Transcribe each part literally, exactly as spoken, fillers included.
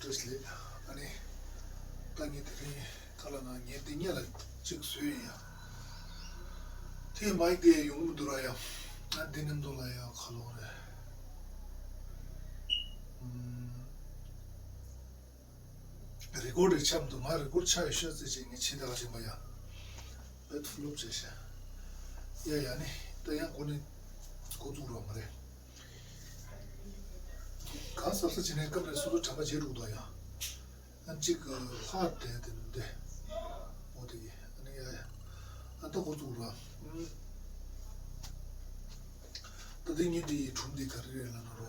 ལེ། ཨ་ནི། ད་ངས་དེ་རིང་ཁ་ལ་ན་ངས་འདི་ཉལ་ལ་གཅིག་བཟོས་ཡིན་ཡ། དེ་མ་ཡིག་དེ་ཡོང་གི་མི་འདུག་ར་ཡ། ཨ་འདི་ནི་འདུག་ལ་ཡ་ཁ་ལོ་རེད། ཨུམ། རི་ཀོར་རེ་ཆགས་མི་འདུག་ང་རི་ཀོར་ཆགས་ཡོད་ཤག་ཟེར་བྱས་ངས་ཕྱི་ད་ག་བྱས་པ་ཡ། བེད་ཕུལ་ལོབ་བྱས་ཤག་ཡ་ཡ་ནི་ད་ཡང་གོ་ནི་གོ་ཚུགས་རོགས་མ་རེད། གང་ཟབ་ས་བྱས་ནས་སྐབས་རེ་སོ་སོ་དྲན་པ་བརྗེད་འགྲོ་གི་འདུག་ཡ། ཨ་གཅིག་ལྷག་བསྡད་དེ་འདི། འོ་དེ་གི་ཨ་ནི་ཡ་ཡ། ཨ་ད་གོ་ཚུགས་རོགས། ད་ལྟའི་ངེད་འདི་ཡི་སྒྲུང་འདི་ག་རེ་རེད་ལབ་ན་རོ།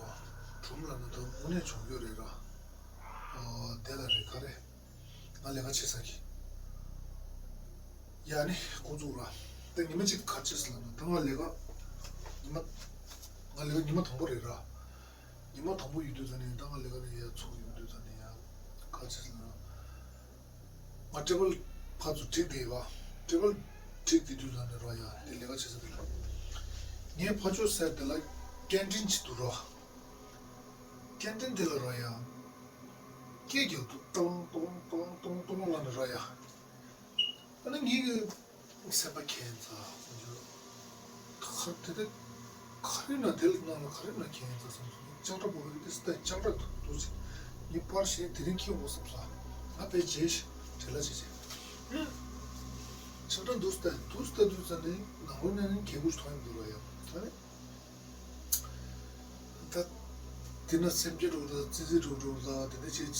སྒྲུང་ལབ་ན་ད་དངོས་གནས་བྱུང་རྒྱུ་རེད་ར། ཨོ་དེ་ལ་རེད་ག་རེ། ང་ལས་ཀ་བྱེད་ས་གི། ཡ་ནི་ཁོང་ཚོ་ར། ད་ཉི་མ་གཅིག་ག་ཅེས་ལབ་ན་ད་ང་ལས་ཀ། ཉི་མ། ང་ལས་ཀ་ཉི་མ་དང་པོ་རེད་ར། ཉི་མ་དང་པོ་ཡོད་དུས་ད་ནི་ད་ང་ལས་ཀ་ནི་ཡ་ཚུགས་ཡོད་དུས་ད་ནི་ཡ། ག་ཅེས་ལབ་ན། ང་ཊེ་བལ་ཕར་ཚུར་བསྒྲིགས་བསྡད་ཡོད་པ། ཊེ་བལ་བསྒྲིགས་བསྡད་དུས་ལ་ནི་ར་ཡ་དེ་ལས་ཀ་བྱེད་ས་དེ་ལ། ངའི་ཕར་ཕྱོགས་ཟེར་དེ་ལ་ཀན་ཊིན་ཅིག་འདུག་ར། ཀན་ཊིན་དེ་ལ་ར་ཡ། སྐད་རྒྱག་འདུག་ཏོང་ཏོང་ཏོང་ཏོང་ཏོང་ལ་ནི་ར་ཡ། ཨ་ནི་ངའི་གི་སེམས་པ་ཁེངས་ཚ་ཁོང་ཚོ། ཁ་དེ་དེ་ག་རེ་ན་དེ་ལ་ནང་ལ་ག་རེ་ན་ཁེངས་ཚ་སོང་སོང་། ལྕགས་དྲ་བོ་རིག་དེ་སྟ་ལྕགས་དྲ་འདུག་ཅིག་ངས་པར་ཞེས་དེ་རིང་ཁྱེར་འོང་བསམ་ས། ང་དཔེ་རྗེས་བྲེལ་ལ་བྱེད་བྱེད། ལྕགས་དྲ་འདུག་སྟ་འདུག་སྟ་འདུག་ཙ་ནི་ནང་ལོ་ནས་ནི་གད་མོ་ཞིག་མཐོང་ཡོང་འདུག་ར་ཡ། ཨ་ནི། ད། དེ་ན་སེམས་ཅན་འགྲོ་ད་ཙི་ཙི་འགྲོ་འགྲོ་ད་དེ་འདྲ་བྱེད།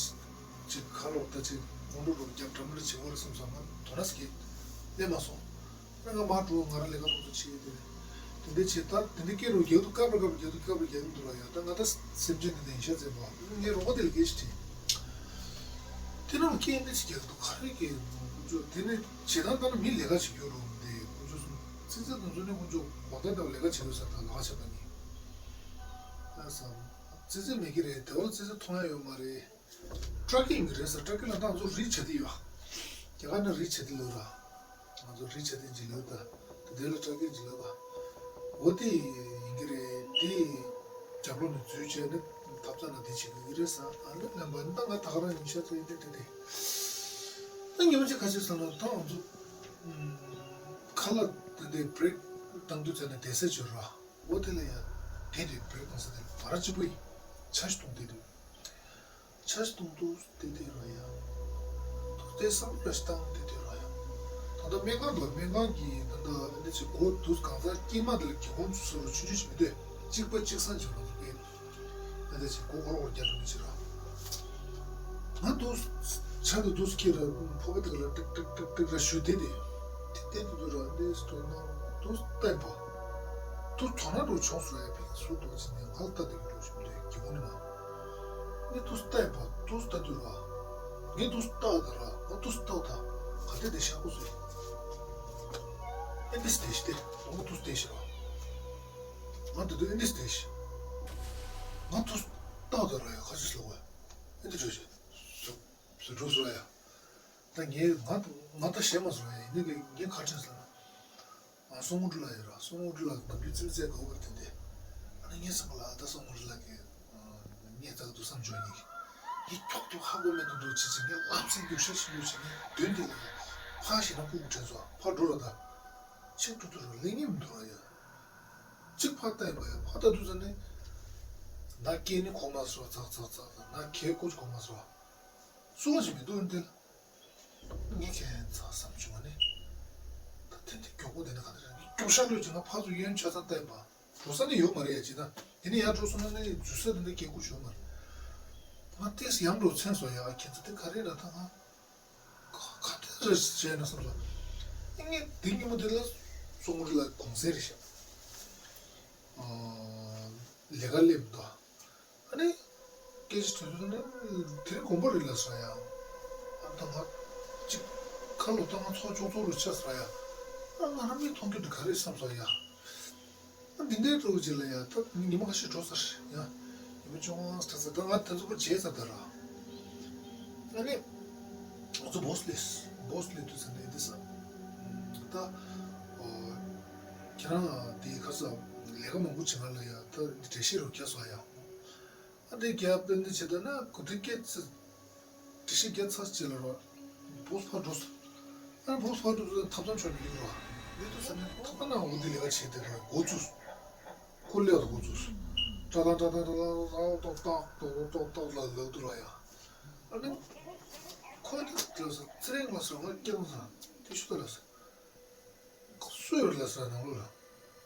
ཅིག་ཁ་ལོག་ད་ཅིག་དགོང་དྲོ་རོགས་རྒྱབ་འགྲམ་ལ་བྱེད་དགོས་རེད་བསམ་སོང་ང་དོ་ན་སྐྱེ། སླེབས་མ་སོང་། ང་མ་འགྲོ་ང་རང་ལས་ཀ་ཐོག་ཏུ་བྱེད་དེ། དེ་འདྲ་བྱེད་ད་དེ་འདྲ་སྐྱེ་རོགས་རྒྱབ་ཏུ་སྐབས་རེ་སྐབས་རེ་རྒྱབ་ཏུ་སྐབས་རེ་རྒྱབ་ཏུ་འདུག་ར་ཡ། ད་ང་ད་སེམས་ཅན་དེ་འདྲ་ཡིན་ཤ་ཚེ་བ་ངའི་རོགས་པ་དེ་ལ་སྐད་ཞིག་དྲིས། དེ་ནང་སྐད་འདི་ཅིག་རྒྱག་འདུག་ག་རེ་སྐད་འདུག་ཁོང་ཚོ་དེ་ནས་བྱེད་སྟངས་ལྟར་མི་ལས་ཀ་བྱེད་རྒྱུ་རུང་དེ་ཁོང་ཚོ་སོང་ཙི་ཙི་དེ་ཚོ་ནས་ཁོང་ཚོ་མ་བདེ་འདྲ་ལས་ཀ་བྱེད་དགོས་ས་དང་ལག་ཆ་པ་ནི་ལ་སང་ཙི་ཙི་མེད་ཀྱི་རེད། དེ་བར་ཙི་ཙི་མཐོང་ཡ་ཡོད་མ་རེད། ཊ་ར་ཀིང་གི་རེད་ས། ཊ་ར་ཀིང་ལ་ད་ང་ཚོ་རི་བྱེད་དེ་ཡོད། རྒྱ་གར་ནས་རི་བྱེད་དེ་ལོས་ར། ང་ཚོ་རི་བྱེད་དེ་འཇིགས་ལོས་ད། དེ་ལ་ཊ་ར་ཀིང་འཇིགས་ལོས་ད། འོ་དེ་ཡིན་གྱི་རེད་དེ། རྒྱབ་ལོགས་ནས་འཛུལ་བྱས་ནས་ཐབ་ཚང་ལ་དེ་བྱེད་དགོས་ཀྱི་རེད་ས། ཨ་ནི་ལན་པ་ནི་ད་ང་ད་ག་རང་ཡིན་ཤ་ཚ་ཡིན་དེ་དེ་དེ། ད་ཉི་མ་གཅིག་ཁ་ཤས་ཟ་ན་ད་ང་ཚོ་ཁ་ལག་དེ་འདྲའི་བྷི་རེག་བཏང་དུས་ཚོད་ནས་བསྡད་ས་བྱོས་ར། འོ་དེ་ལ་ཡ་དེ་དེ་བྷི་རེག་བཏང་ས་དེ་ལ་བ་ར་གཅིག་པོ་ཡིན། ཆ་ཞིག་བཏུང་དེ་དུས། ཆ་ཞིག་བཏུང་དུས་དེ་དེ་ར་ཡ། དུས་དེ་བསམ་བློ་ཞིག་བཏང་དེ་དེ་ར་ཡ། ད་ལྟ་སྨན་ཁང་དུ་སྨན་ཁང་གི་ད་ལྟ་འདི་ཚོ་སྒོ་དུས་གང་ཟག་དཀྱིལ་མ་དེ་ལ་སྒེའུ་ཁུང་ཚུར་ཆུང་ཆུང་ཞིག་མི་འདུག་གཅིག་པ་གཅིག་སང་བྱེད་པ་ཚོ་དེ། ཨ་ད་ཅིག་མགོ་སྐོར་སྐོར་རྒྱག་འགྲོ་མི་བྱེད་ར། ང་དུ་ཆ་དུ་དུ་སྐྱེ་ར་ཕོ་བ་དེ་ལ་ཏིག་ཏིག་ཏིག་ཏིག་ར་ཞུ་དེ་དེ། ཏིག་ཏིག་ཏུ་ར་འདི་སྟོན་ན་དུ་ལྟ་བ། དུ་དོ་ན་རུ་བྱུང་སོ་ཡ་ཕིག་སུ་དུ་ཅི་ནས་ང་ལྟ་དེ་གི་འགྲོ་ཞིག་འདི་གི་མོ་ནི་མ། ངས་དུ་ལྟ་བ་དུ་ལྟ་དུ་ར། ངས་དུ་ལྟ་ད་ར་ང་དུ་ལྟ་ད་ག་དེ་དེ་ཤ་ཀུ་སུ། ཨེ་འདི་སྟེ་ཤི་དེ་ང་དུ་སྟེ་ཤི་ར། ང་དེ་དུ་ཨེ་འདི་སྟེ་ཤི། ང་དུ་ལྟ་ད་ར་ཡ་ཁ་ཅིག་ལོག་བས། ཨེ་འདི་བྱོས་ཤིག་སུ་སུ་འགྲོ་སོ་ཡ། ད་ངས་ང་ང་ད་ཞེ་མ་སོང་ཡ་ཡིན་ནི་ངས་ཁ་ཕྲན་ཟེར་ན། ང་སོང་ངུ་འགྲུལ་ལ་ཡོད་ར་སོང་ངུ་འགྲུལ་ལ་ནམ་རྒྱུན་ཙིམ་ཙེ་གོ་བར་དེ་འདི། ཨ་ནི་ངས་སེམས་པ་ལ་ད་སོང་ངུ་འགྲུལ་ལ་གི་ངས་ད་དུ་བསམ་བྱུང་ཡིན། ངས་ཁྱོག་ཏུ་ཧ་གོ་མེད་དུ་འགྲོ་ཅི་ཅི་ངས་ལབ་ཙེ་རྒྱུག་ཤ་ཞིག་ལུས་ཅི་ངས་དོན་དེ་ལ་ཕ་ཞིག་ན་ཀུ་ཀུ་དྲན་སོང་ཕ་འགྲོ་ར་ད། ཆིག་ཏུ་ཏུ་རུ་ལེགས་ཉེས་མི་འདུག་ར་ཡ། གཅིག་ཕར་ལྟ་ཡིན་པ་ཡ་ཕར་ལྟ་དུས་ཙ་ནས། ན་སྐད་ནི་གོ་མ་སོ་ཚག་ཚག་ཚག་ཚག་ན་གད་ཀོ་ཅི་གོ་མ་སོ། སུ་བ་ཞིག་མི་འདུག་འདི། ངས་ཁྱེད་ཚ་བསམ་བྱུང་བ་ནི། ད་དེ་འདི་མགྱོགས་པོ་དེ་ནི་ག་འདྲ་རེད་མགྱོགས་ཤར་ལོས་ཀྱི་ང་ཕར་ཚུར་གཡོན་ཆ་ཚང་ལྟ་ཡིན་པ། འགྲོ་ས་ནི་ཡོད་མ་རེད་ཡ་ཅི་ད། དེ་ནི་ཡར་འགྲོ་སོང་ན་ནི་འཛུལ་ས་དེ་འདྲ་སྐད་ཀོ་ཞོ་མ་རེད། ང་ཏེས་ཡང་འགྲོ་མཚན་སོ་ཡ་ཁྱེད་ཚོ་དེ་ག་རེ་ན་ད་ང་། ག་དེ་རེད་བྱས་ན་བསམ་སོང་། ངས་དེ་ཉིན་མོ་དེ་ལ་སོང་རི་ལ་གུང་སེང་རེད་ཤག་ལས་ཀ་སླེབས་འདུག་ཨ་ནི། སྐད་ཆ་དྲིས་དུས་ནི་དེ་རིང་དགོངས་པ་རེད་ལ་ཟེར་ཡ། ཨ་ད་ང་གཅིག་ཁ་ལོ་ད་ང་ཚོགས་ཅོག་ཚོགས་རུ་ཆ་ཟེར་ཡ། ཨ་ང་རང་མིག་མཐོང་རྒྱུ་འདི་ག་རེ་བསམ་སོང་ཡ། ཨ་འདི་འདྲའི་འགྲོ་རྗེས་ལ་ཡ་ད་ཉི་མ་ཁ་ཤས་འགྲོ་ཚར་ཡ། ཉི་མ་བཅོ་ལྔ་ཙམ་ད་ང་དེ་ཚོ་པོ་བརྗེད་ཚར་ད་ར། ཨ་ནི། ང་ཚོ་བོ་སི་ལས་བོ་སི་ལས་དུས་ཚོད་ནས་འདི་ས། ད། ཁྱེད་རང་དེ་ཁ་ས་ལས་ཀ་མང་པོ་བྱེད་ང་ལ་ཡ་ད་འདི་འགྲེལ་བཤད་རོགས་རྒྱག་སོང་ཡ། ཨ་འདི་རྒྱབ་པ་འདི་བྱེད་ད་ན་གོ་ཐོས་སྐད་ཚིག་འགྲེལ་བཤད་རྒྱག་ཚར་རྗེས་ལ་རོ། བོགས་ཕར་འགྲོ་སོང་། ཨ་ནི་བོགས་ཕར་འགྲོ་སོང་ཐབ་ཚང་ཆོག་ནི་འདུག་རོ། མི་འདུག་ས་ནི་ཐབ་ཚང་ནང་འོ་དེ་ལས་ཀ་བྱེད་དེ་རོ་འགོ་བཙུགས། ཁོ་ལས་འགོ་བཙུགས། ཏག་ཏག་ཏག་ཏག་ཏག་ཏག་ཏག་ཏག་ཏག་ཏག་ལ་ལག་ཏུ་ར་ཡ། ཨ་ནི། ཁོ་ནི་ལ་ས་ཚེ་རིང་ལ་ས་ང་སྐྱེ་བ་ས་དེ་ཤུ་ད་ལ་ས། སུ་ཡོད་ལ་ས་ནང་ལོ་ལ།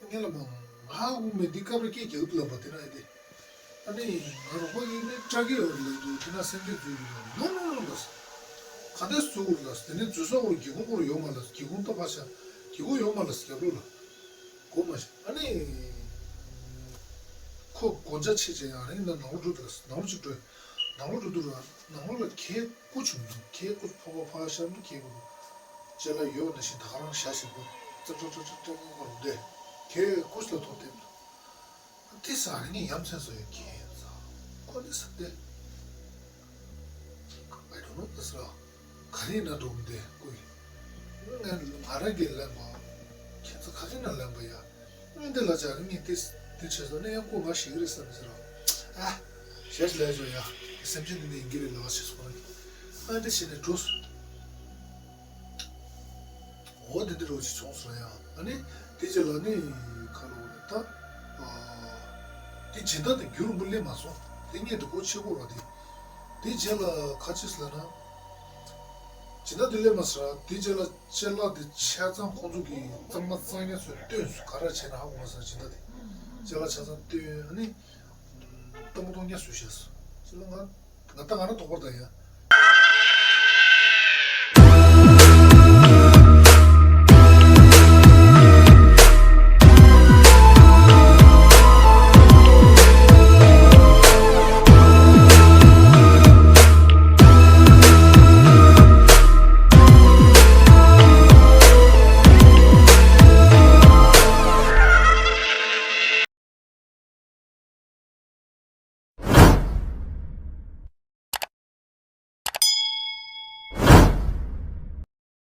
ངས་ལ་མ་ང་ཧ་གོ་མེད་འདི་སྐབས་རེ་སྐད་རྒྱག་ཏུ་ལབ་པ་དེ་ན་ཨེ་དེ། ཨ་ནི་ང་རོགས་པ་ཡིན་ནི་སྐྲ་གི་ཡོད་ལ་དུ་དེ་ན་སེམས་ཅན་འཛུལ་ཡོད་ལ་ནོ་ནོ་ནོ་ལ་ས། ག་དེ་སུ་གོ་ལ་ས་དེ་ནི་འཛུལ་ས་གོ་སྒེའུ་ཁུང་གོ་ཡོད་མ་ལ་ས་སྒེའུ་ཁུང་ཏོ་པ་ཤ་སྒེའུ་ཁུང་ཡོད་མ་ལ་ས་རྒྱབ་ལོ་ལ། གོ་མ་ཤ་ཨ་ནི། ཁོ་དགོང་ཇ་ཆེ་ཆེ་ཡང་རིང་ན་ནང་ལོ་འགྲོ་དུ་ལ་ས་ནང་ལོ་ཅིག་འགྲོ། ནང་ལོ་འགྲོ་དུ་ར་ནང་ལོ་ལ་ཁའི་སྐུ་བྱུང་འདུག་ཁའི་སྐུ་ཕོ་བ་ཕ་ཤར་འདུག་ཁའི་སྐུ་འདུག་ཅེ་ལ་ཡོད་ན་ཤི་ད་ག་རང་ཤ་ཤི་འདུག་ཙག་ཙག་ཙག་ཙག་ཙག་ངོ་རུ་བསྡད། ཁའི་སྐུ་ལ་ཐོག་བསྡད་འདུག་དེ་ས་རིང་ངས་ཡ་མཚན་བཟོ་ཡོད་ཁའི་ས་ཁོ་དེ་ས་བསྡད། I don't know ད་ས་ར། ག་རེ་ན་འགྲོ་མི་འདི་ཀུ་ཡི། ང་ང་རང་གིས་ལན་པ། ཁྱེད་ཚོ་ག་རེ་ན་ལན་པ་ཡ། ཨེ་འདི་ལ་ཅག་ངས་འདི་འདི་བྱས་སོང་ནས་ཡང་ཀུ་ང་ཞིག་རེད་བསམ་ཟེར་རོ། ཨ། ཞེས་ལས་བྱོས་ཡ། སེམས་ཅན་འདི་འདི་ཡིན་གྱི་རེད་ལ་བ་བྱས་སོང་ནས། ཨ་འདི་བྱས་ནས་འགྲོ་སོང་། འོ་འདི་འདི་རོ་ཅིག་བྱུང་སོང་ཡ། ཨ་ནི་དེ་རྗེས་ལ་ནི་ཁ་ལོ་རེད་ད། ཨ། དེ་སྦྱིན་བདག་དེ་རྒྱུན་རིང་པོ་སླེབས་མ་སོང་། དེ་ངས་འདི་གོ་ཆེ་གོ་ར་དེ། དེ་རྗེས་ལ་ཁ་ཅིག་ལབ་ན། སྦྱིན་བདག་དེ་སླེབས་མ་སོང་ར་དེ་རྗེས་ལ་ཅ་ལག་དེ་ཆ་ཚང་ཁོང་ཚོ་གི་གཙང་མ་གཙང་ཡ་ཚོས་བཏོན་སོང་ག་ར་བྱས་ན་ཧ་གོ་མ་སོང་སྦྱིན་བདག་དེ། ཅ་ལག་ཆ་ཚང་བཏོན་ཨ་ནི། ལྟད་མོ་གཏོང་ཉ་བཟོས་བཞག་སོང་། ཅི་ལ་ང་ང་ད་ང་རང་དོགས་པར་ད་ཡ།